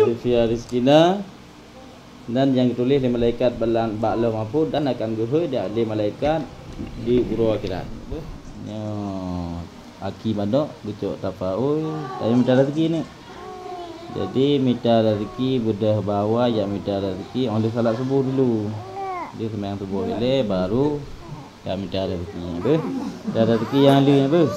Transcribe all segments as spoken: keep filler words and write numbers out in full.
Fi rizqina, dan nyang geutuléh lé malaikat balang bak Lauh Mahfuz dan akan geuhôi lé malaikat di uroe akhirat. Nyoe aki badok geucok tapaôi, tapi mita rezeki ni. Jadi mita rezeki beudôh bawa jak mita rezeki óh lheueh salat suboh dulu. Jadi seumayang suboh ilée baru Ka mita rezeki nyan beuh. Mita rezeki nyang le nyan beuh.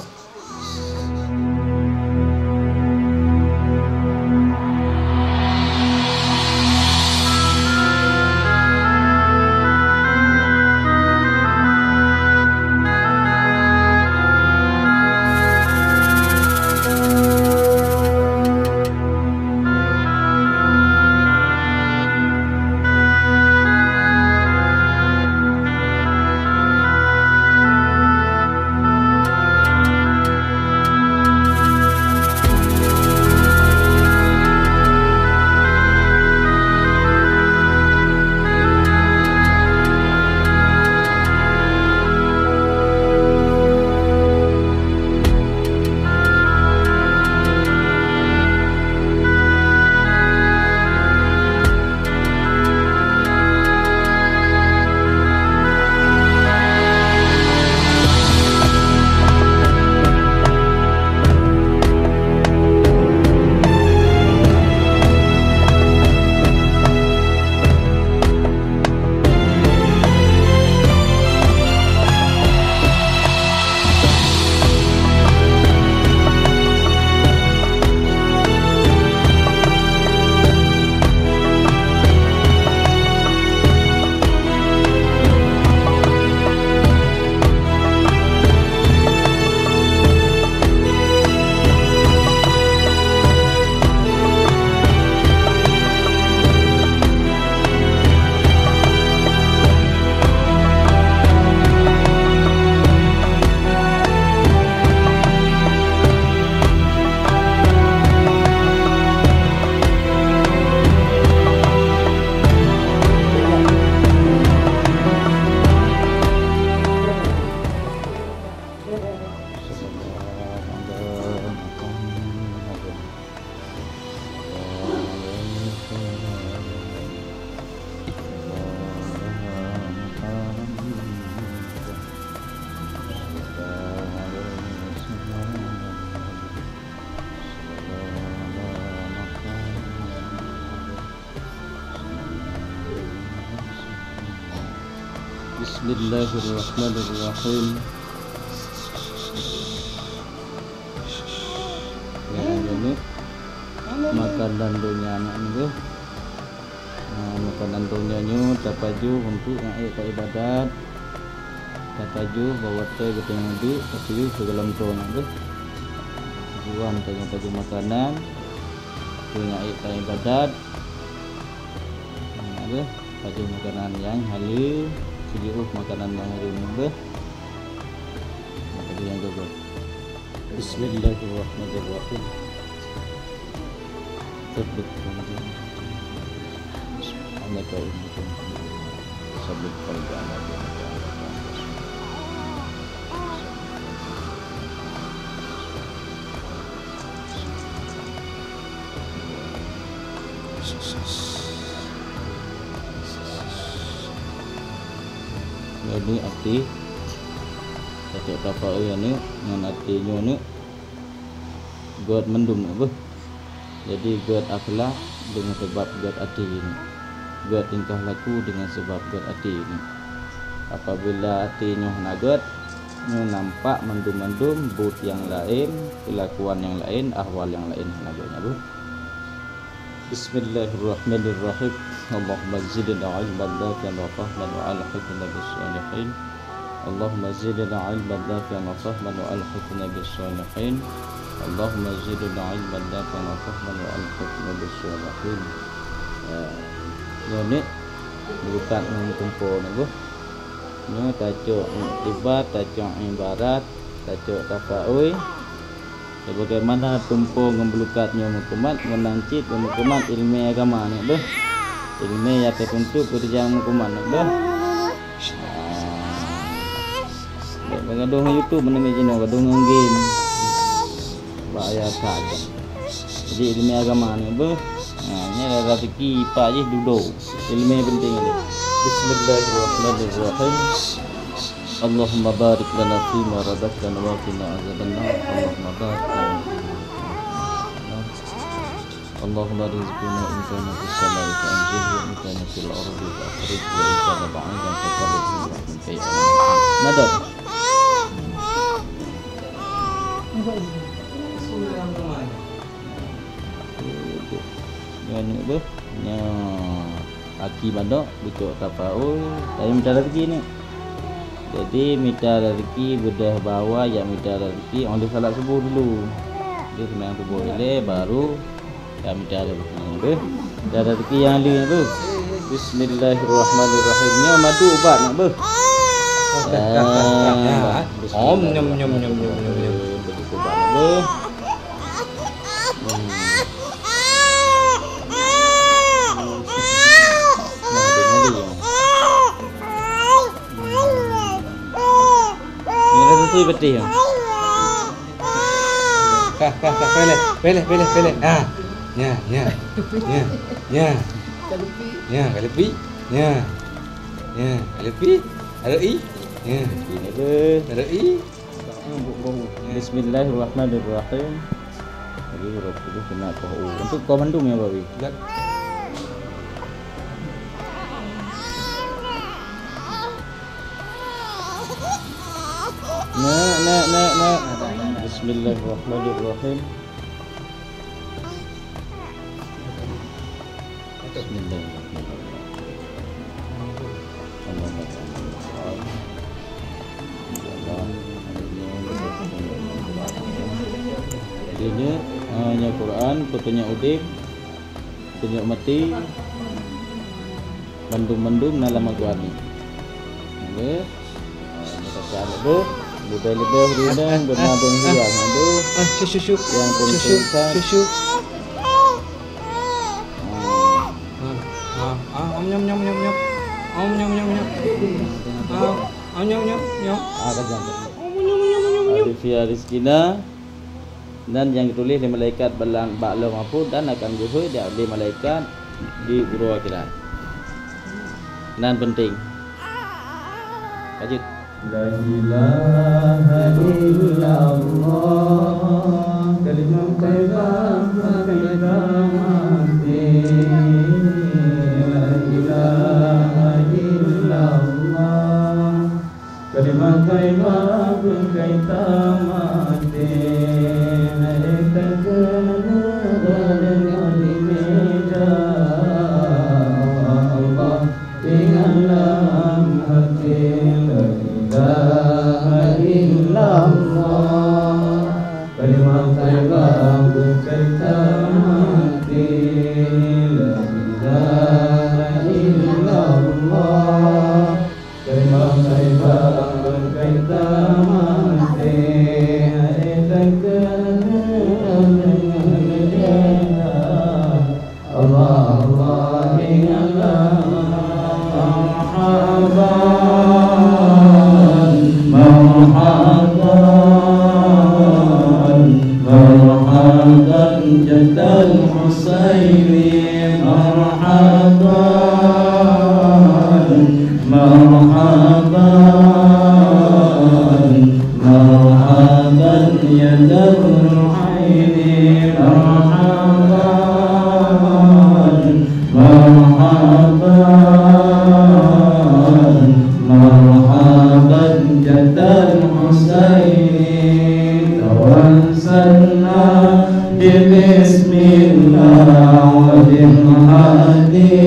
Bismillahirrahmanirrahim. Nyan, nyan, nyan. Makanan donya nyan, nyan. Nah, makanan donya nyoe tapajoh untuk nyang ék taibadat. Tapajoh bahwa watée geutanyoe duek, tapajoh sigohlom droe nyan beuh. Tujuan tanyoe pajoh makanan, keu nyang ék taibadat. Nah, beuh, pajoh makanan nyang haleue, sijiôh makanan nyang haleue nyan beuh. Nah, pajoh nyang göt-göt. Bismillahirrahmanirrahim. Tsabbit qalbi. Subhanaka innaka. Tsabbit qalbi ala dhalika. Jadi até, tacok tapaôi aneuk, ngon até nyoe aneuk. Göt mandum nyoe beuh. Jadi göt akhlak deungon sabab göt até nyoe. Göt tingkah laku deungon sabab göt até nyoe. Apabila até nyoe hana göt, nyoe nampak mandum-mandum buet nyang laén, peulakuan nyang laén, ahwal nyang laén hana göt nyan beuh. Bismillahirrahmanirrahim. Allahumma zidna ilman nafi'an wa fahman wa alhiqna bis shalihin. Allahumma zidna ilman nafi'an wa fahman wa alhiqna bis shalihin. Allahumma zidna ilman nafi'an wa fahman wa alhiqna bis shalihin. Ya. Nyoe ni, beureukat ngon tumpo ni beuh. Nyoe tacok iktibar, tacok ibarat, tacok tafaui. Sebagaimana tumpo ngon beulukat nyoe meukumat, meunan cit ngon meukumat ileumèe agama nyoe beuh. Ileumèe nyang teutuntut beurijang meukumat nyoe beuh. Bèk gadoh ngon YouTube, meunan jinoe gadoh ngon game. Bahaya that. Jadi ileumèe agama nyoe beuh. Ha, Rezeki pak jih dudoe. Ileumèe penting ni. Bismillahirrahmanirrahim. Allahumma barik lana fima razaqtana wa qina azabannar. Allahumma barik lana fima razaqtana. Allahumma rizquna in kana fis samai fa anzilhu, wa in kana fil ardi fa akhrijhu, wa in kana ba'idan fa qarribhu ila. Nada. Nyoe, nyoe beuh. Nyoe. Aki manok, beucok tapaul, tapi mita rezeki ni. Jadi mita rezeki, beudôh bawa jak mita rezeki, óh lheueh salat suboh dulu. Jadi seumbahyang suboh ilèe, baru jak mita rezeki. Beuh, mita rezeki nyang le beuh. Bismillahirrahmanirrahim. Nyoe madu ubat nyoe beuh. Ah, bismillahirrahmanirrahim. Om, nyom, nyom, nyom, nyom, nyom, nyom. Beudôh ubat nyoe beuh. Hmm. Nah, dia nyari, ya. Ni rasa tui petis, ya. Kah, kah, kah, peleh, peleh, peleh, peleh. Ah. Ya, ya. Ya, ya. Ya, kalepi. Ya. Ya, kalepi. Aroi. Ya. Ini beuh. Aroi. Bismillahirrahmanirrahim. Jadi, Roh Kudus kena koh u. Untuk kau mandum ya, Bawi? Nak, nak, nak, nak. Bismillahirrahmanirrahim. Bismillahirrahmanirrahim. Jadi nyoe, ah, nyoe Quran, peutunyok udeb, peutunyok maté, bandum-bandum na lam Al-Quran nyoe. Oke. Leubeh-leubeh ureueng beunabong hiang, aduh. Ah, syuh, syuh, syuh. Yang penting kan. Syuh, syuh. Ah. Ah, ah, ah, om nyom, nyom, nyom, nyom. Om nyom, nyom, nyom. Ah, om nyom, nyom, nyom. Ah, kajang. Om nyom, nyom, nyom, nyom. Alifia Rizkina. Dan nyang geutuléh lé malaikat bak lam, bak Lauh Mahfuz dan akan geuhôi lé malaikat di uroe akhirat. Nan penting. Lanjut. La ilaha illallah, kalimah thayyibah bukon ka maté. La ilaha illallah. Kalimah thayyibah bukon ka maté, hai takheun deungon di meja Allah, ingat lam até, la ilaha illallah. Kalimah thayyibah bukon ka maté, la ilaha illallah. Kalimah thayyibah bukon ka maté, hai takheun deungon di meja Allah, Allah, ingat lam. Marhaban, marhaban, marhaban, Jaddal Husaini. Marhaban, marhaban, marhaban, ya Darul Aini. Marhaban, marhaban, marhaban, Jaddal Husaini. Tawassalna bi bismillah wa bil hadi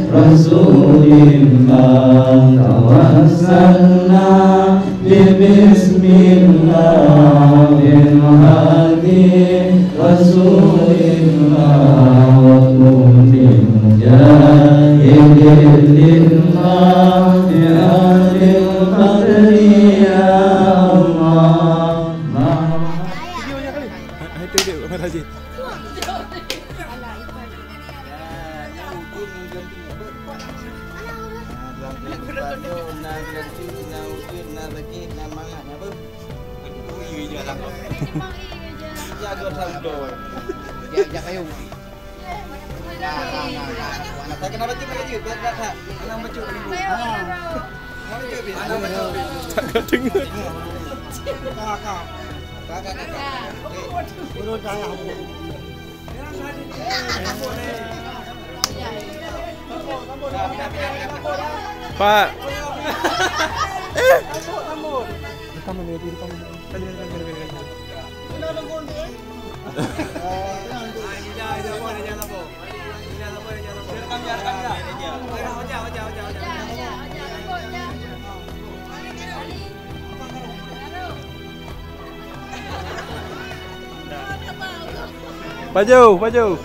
Rasulillah. Tawassalna bi bismillah wa bil hadi Rasulillah wa kulli mujahidin lillah bi ahlil qadri ya Allah. Tak kena bacut, kena bacut. Tak, tak, tak. Kena bacut. Kena bacut, Bin. Kena bacut, Bin. Tak kena dengar. Ka, ka. Ka, ka, ka, ka. Okey. Pak. Rekam dulu, rekam dulu. Pajoh, pajoh.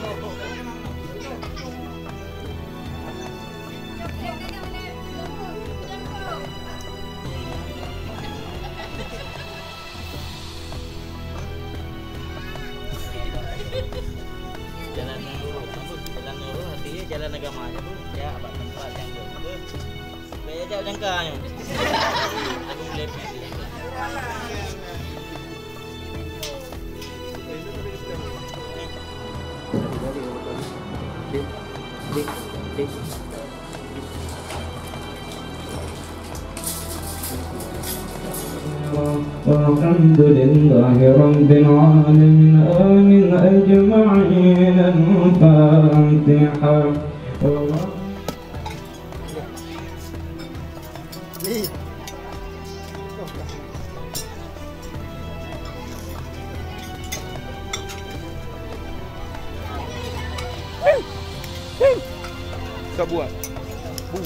Jalan nyang lurus, jalan nyang lurus, artinya jalan agama aja tu, ya, abang tempat yang betul. Supaya jauh jangka nyoe. Aku boleh pergi. الحمد لله رب العالمين. آمين أجمعين. الفاتحة. Sabuat. Bu.